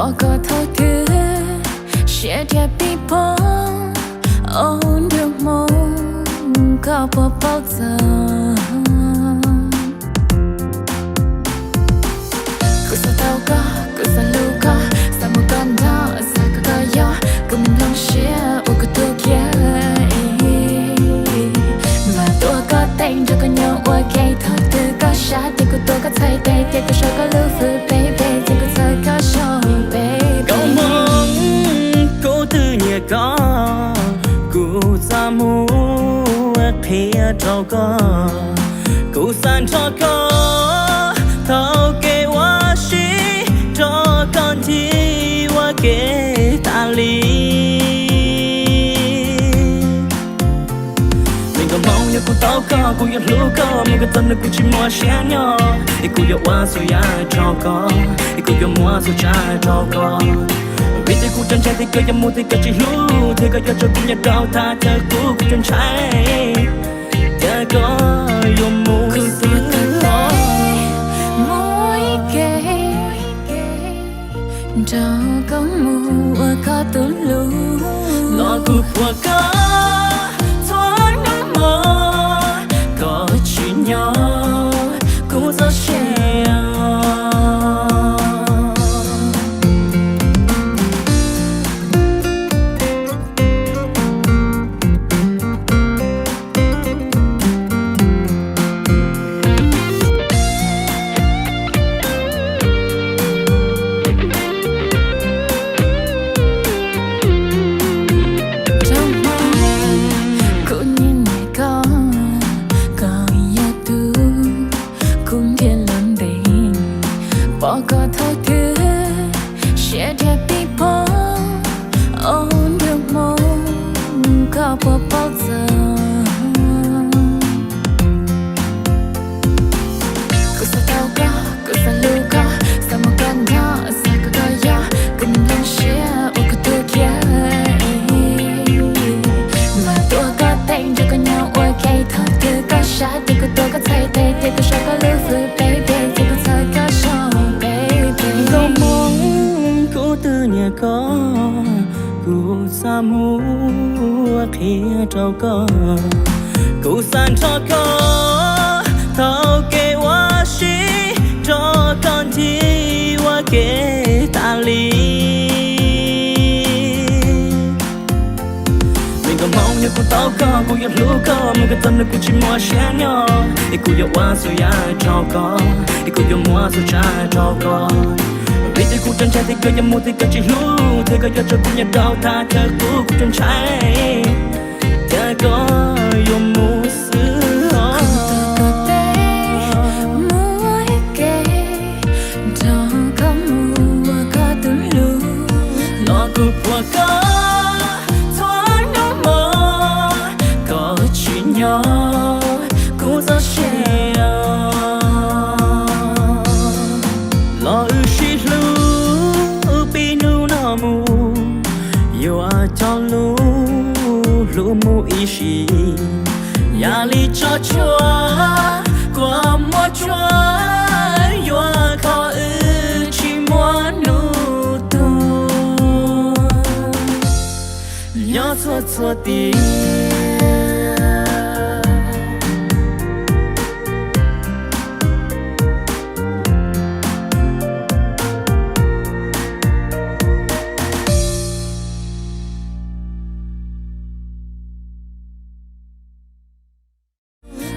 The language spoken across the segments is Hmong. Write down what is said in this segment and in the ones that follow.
Pom koj thaum twg siab dhia pib pom, o nruab hmoov koj puas paub txog. Kuv xav tau koj, kuv xav hlub koj, xav muaj koj nrog, xav kom koj yog kuv me nplooj siab uas kuv tuav kiag. Mas tuav koj tes nrog koj nyob ua ke, thaum twg koj sab ces kuv tuav koj txhais tes, ces kuv sau koj lub fwj peb pes, ces kuv txhawb koj saum peb pes. Koob hmoov kuv twb nyiam koj, kuv xav mus qhia rau koj. Kuv xav nrog koj tau kev ua si, nrog koj nthi ua ke tas li. Me nkauj Hmoob, yog kuv tau koj, kuv yuav hlub koj mus kom txog hnub kuv tsis muaj siab nyob. Es kuv yuav ua txhua yam rau koj, es kuv yuav muab txhua tsav rau koj. Vim tias kuv tseem ntshai tias koj yuav mus thiab koj tsis hlub, thiab koj yuav tso kuv nyob rau thaj chaw qub, kuv tseem ntshai tias koj yuav mus xwb. Muaj ib ke nrog koj mus ua koj tus hlub, los kuv puas koj txhua hnub hmo, koj tsis nyob kuv txoj sia. Rau hmoov kuv nyiam nyiam koj, koj yog tus kuv nrhiav los ntev. Pom koj thaum twg siab dhia pib pom, o nruab hmoov koj puas paub txog. Kuv xav tau koj, kuv xav hlub koj, xav muaj koj nrog, xav kom koj yog kuv me nplooj siab uas kuv tuav kiag. Mas tuav koj tes nrog koj nyob ua ke, thaum twg koj sab ces kuv tuav koj txhais tes, ces kuv sau koj lub fwj peb pes, ces kuv txhawb koj saum peb pes. Nkauj Hmoob, kuv twb nyiam koj, kuv xav mus qhia rau koj. Kuv xav nrog koj tau kev ua si, nrog koj nthi ua ke tas li. Me nkauj Hmoob, yog kuv tau koj, kuv yuav hlub koj mus kom txog hnub kuv tsis muaj siab nyob. Es kuv yuav ua txhua yam rau koj, es kuv yuav muab txhua tsav rau koj. Vim tias kuv tseem ntshai tias koj yuav mus thiab koj tsis hlub, thiab koj yuav tso kuv nyob rau thaj chaw qub, kuv tseem ntshai tias koj yuav mus xwb. Kuv tuav koj tes muaj ib ke nrog koj mus ua koj tus hlub, los kuv puas koj txhua hnub hmo, koj tsis nyob kuv txoj sia. Los wb sib hlub pib hnub no mus, yuav coj lub hlub mus ib sim, yam li tsob tshuaj kua muag tsuag, yuav kho wb tsis muaj hnub tuag nyob txhua txhua tiam.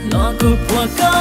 Los kuv puas koj